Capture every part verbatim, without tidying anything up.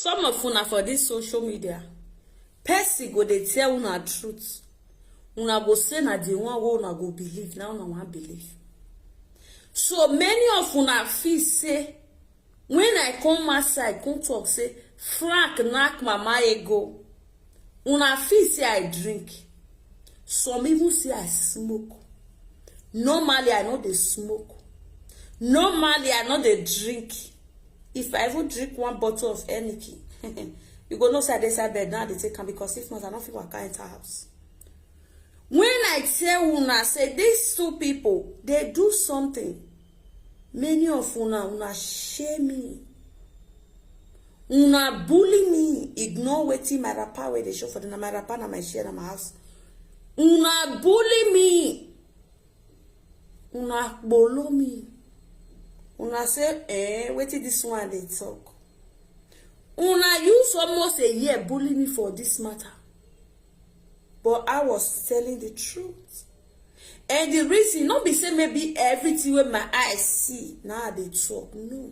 Some of una for this social media, person go dey tell una truth, una go say na the one wey una go believe, na una wan believe. So many of una feel say when I come outside come talk say Frank knack Mama Ego, una feel say I drink. Some even say I smoke. Normally I no dey smoke. Normally I no dey drink. If I even drink one bottle of Heineken, you go know say I dey inside bed now, I dey take am, because if not, I no fit waka enter house. When I tell una say these two people dey do something, many of una, una shame me. Una bully me, ignore wetin my wrapper wey dey show for the, na my wrapper, na my chair, na my house. Una bully me. Una kpolo me. Una say, eh, wetin this one dey talk? Una use almost a year bully me for this matter. But I was telling the truth. And the reason, no be say maybe everything wey my eyes see, na I dey talk. No.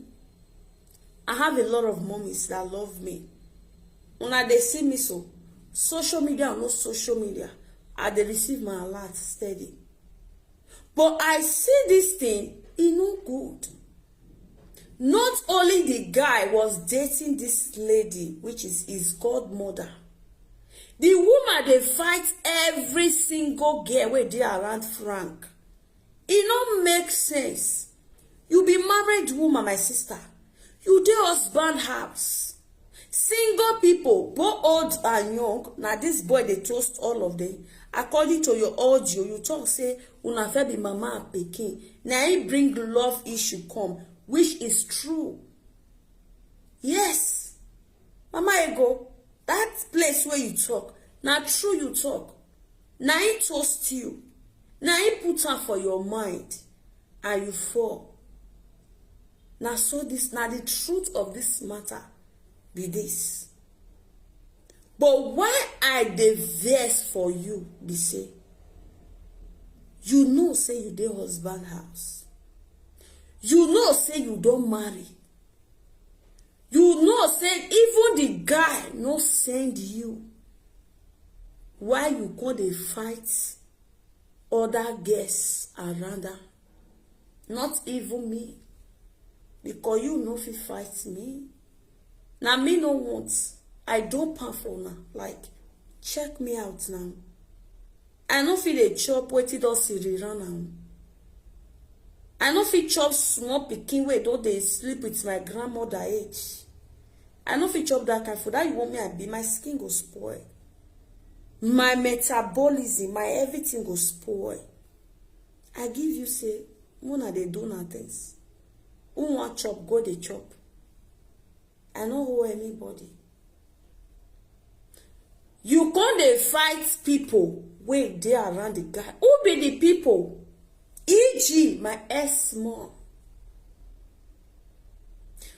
I have a lot of mommies that love me. Una dey see me so. Social media or no social media, I dey receive my alert steady. But I see this thing, e no good. Not only the guy was dating this lady, which is his godmother, the woman dey fight every single girl wey dey around Frank. E no make sense. You be married woman, my sister. You dey husband house. Single people, both old and young, na this boy dey toast all of them. According to your audio, you talk say una fit be mama and pikin. Na him bring love issue come, which is true. Yes, Mama Ego, that place where you talk, na true you talk. Na him toast you. Na him put am for your mind, and you fall. Na so this, na the truth of this matter be this. But why I dey vex for you be say, you know say you dey husband house. You know say you don marry. You know say even the guy no send you. Why you come dey fight other girls around am? Not even me. Because you no fit fight me. Na me no want. I don pan for una. Like, check me out now. I no fit dey chop wetin don siri run am. I no fit chop small pikin wey don dey sleep with my grandmother age. I no fit chop that kind food. How you want me I be? My skin go spoil. My metabolism, my everything go spoil. I give you say, una dey do na things. Who wan chop, go dey chop. I no owe anybody. You come dey fight people wey dey around the guy. Who be the people? E G, my ex-mom.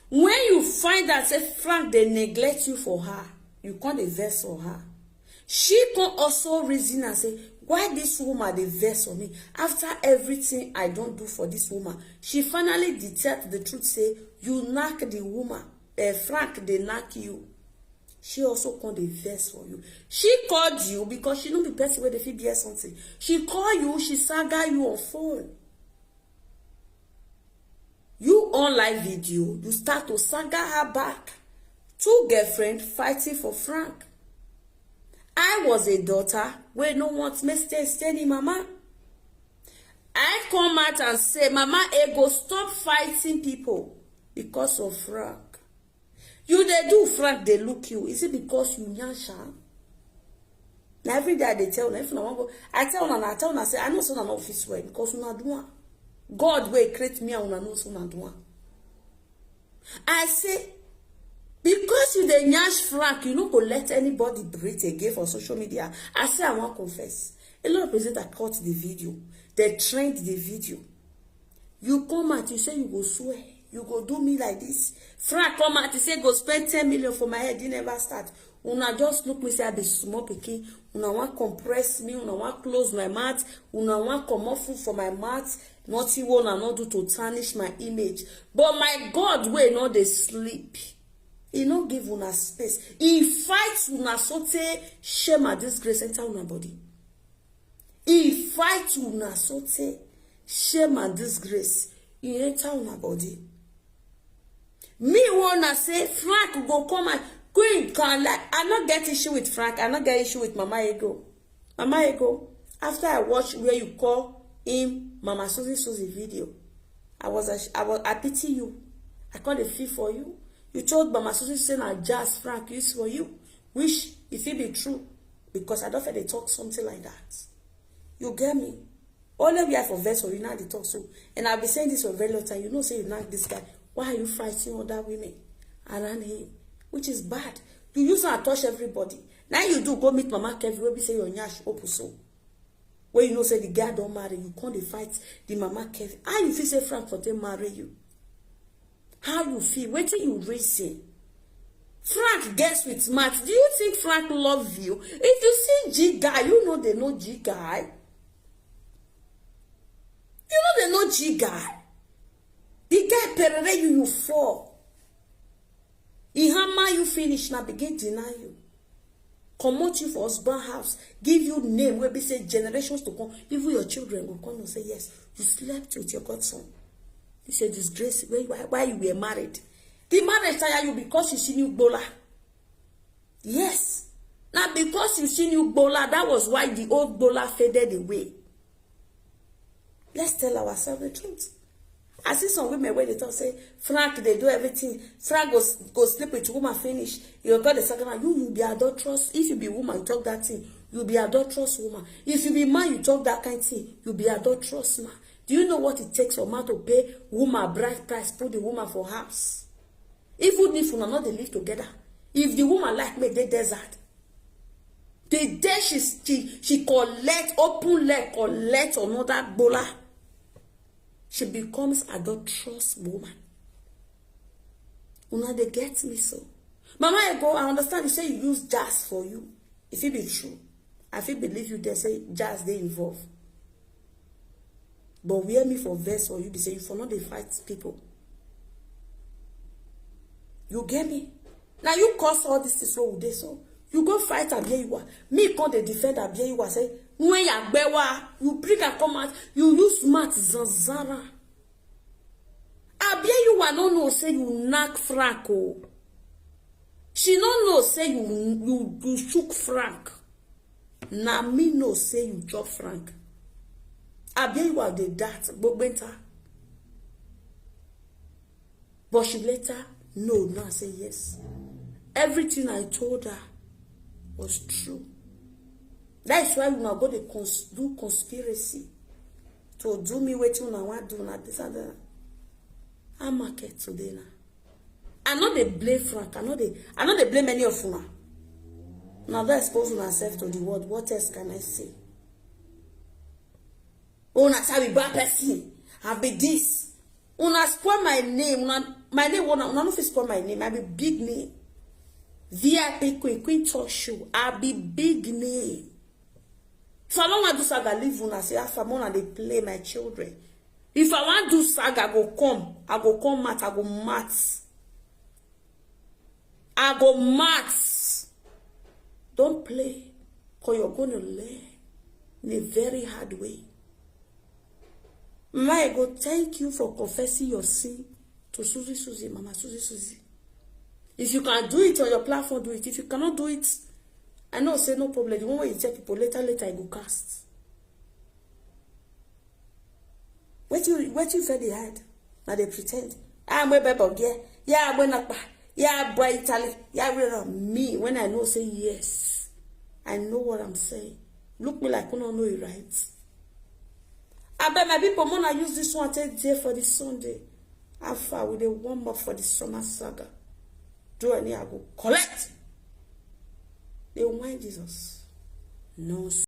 When you find out say Frank dey neglect you for her, you come dey vex for her. She come also reason and say, why this woman dey vex for me? After everything I don do for this woman, she finally detect the truth say you knack the woman. Eh, Frank dey knack you. She also come dey vex for you. She called you because she no be person wey dey fit bear something. She call you, she saga you on phone. You on live video, you start to saga her back. Two girlfriend fighting for Frank. I was a daughter wey no want make stay stay the mama. I come out and say, Mama Ego, stop fighting people because of Frank. You dey do, Frank dey look you. Is it because you nyash am? Na every day I dey tell una, if una wan go, I tell una, I tell una say, I know say una no fit swear because una do am. God wey create me and una know say una do am. I say, because you dey nyash Frank, you no go let anybody breathe again for social media. I say I wan confess. A lot of presenters cut the video. They trend the video. You come out, you say you go swear, you go do me like this. Frank come out, he say go spend ten million for my head, he never start. Una just look me say I be small pikin. Una wan compress me, una wan close my mouth, una wan comot food for my mouth. Nothing wey una no do to tarnish my image. But my God wey no dey sleep, He no give una space. He fight una sotey shame and disgrace enter una body. He fight una sotey shame and disgrace. He enter una body. Me wanna say Frank go come and Queen can, like, I no get issue with Frank. I no get issue with Mama Ego. Mama Ego, after I watch where you call him Mama Susie Susie video, I was a, I was I pity you. I called a fee for you. You told Mama Susie say na jazz Frank use for you, which if it be true, because I don't feel they talk something like that. You get me? Only we are for verse or you now the talk so, and I'll be saying this for a very long time. You know, say you knock this guy. Why are you fighting other women around him? Which is bad. You use and touch everybody. Now you do go meet Mama Kevin, will be say your nyash open so. When you know say the guy don't marry, you can't dey fight the Mama Kevin. How you feel say Frank for them marry you? How you feel? Wetin you reason? Frank gets with Matt. Do you think Frank love you? If you see G guy, you know they know G guy. You know they know G guy. The guy perere you, you fall. He hammer you finish, now begin deny you. Comot you for husband house, give you name wey be say generations to come, even your children go come and say, "Yes, you slept with your godson." It's a disgrace. Why, why, why you were married? The marriage tire you because you see new gbola. Yes. Now because you see new gbola, that was why the old gbola faded away. Let's tell ourselves the truth. I see some women where they talk say Frank they do everything. Frank go go sleep with woman finish. You go call the second one. You you be adulterous. If you be woman, you talk that thing. You be adulterous woman. If you be man, you talk that kind thing. You be adulterous man. Do you know what it takes for man to pay woman bride price, put the woman for house? Even if una not they live together, if the woman like me, they desert. The day she she she collect open leg collect another gbola, she becomes adulterous woman. Una they get me so. Mama Ego, I understand you say you use jazz for you. If it be true, I fit believe you. They say jazz they involve. But where me for verse or you be say you for not they fight people. You get me? Now you cause all these things wey we dey so. You go fight Abieyiwa. Me come dey defend Abieyiwa say when you agbewa, you bring her come out, you use smart zanzara. Abieyiwa no know say you knack Frank o. She no know say you you you shook Frank. Na me know say you chop Frank. Abieyiwa dey that gbogbenta. But she later know now say yes. Everything I told her was true. That is why una go dey cons do conspiracy to do me wetin una wan do na this and that. How market today na? I no dey blame Frank. I no dey I no dey blame any of una. Una don expose una sef to the world. What else can I say? Oh, una say I be bad person. I be this. Una spoil my name. Una my name una una no fit spoil my name. I be big name. V I P queen, queen talk show. I be big name. If I no wan do saga, leave una say after more una dey play my children. If I wan do saga, I go come. I go come mad. I go mad. I go mad. Don't play, cause you're gonna learn in a very hard way. Mama Ego, thank you for confessing your sin to Susie Susie, Mama Susie Susie. If you can do it on your platform, do it. If you cannot do it, I know say no problem. The one way you tell people later, later I go cast. Wetin wetin you fit dey hide? Na dey pretend. Ah, I'm a bebo girl. Yeah, I'm a nakpa. Yeah, boy Italy. Yeah, we are me. When I know say yes, I know what I'm saying. Look me like you don't know it, right? I bet my people wanna use this one take day for the Sunday. How far will they warm up for the summer saga? Do any I go collect. They wine Jesus. No.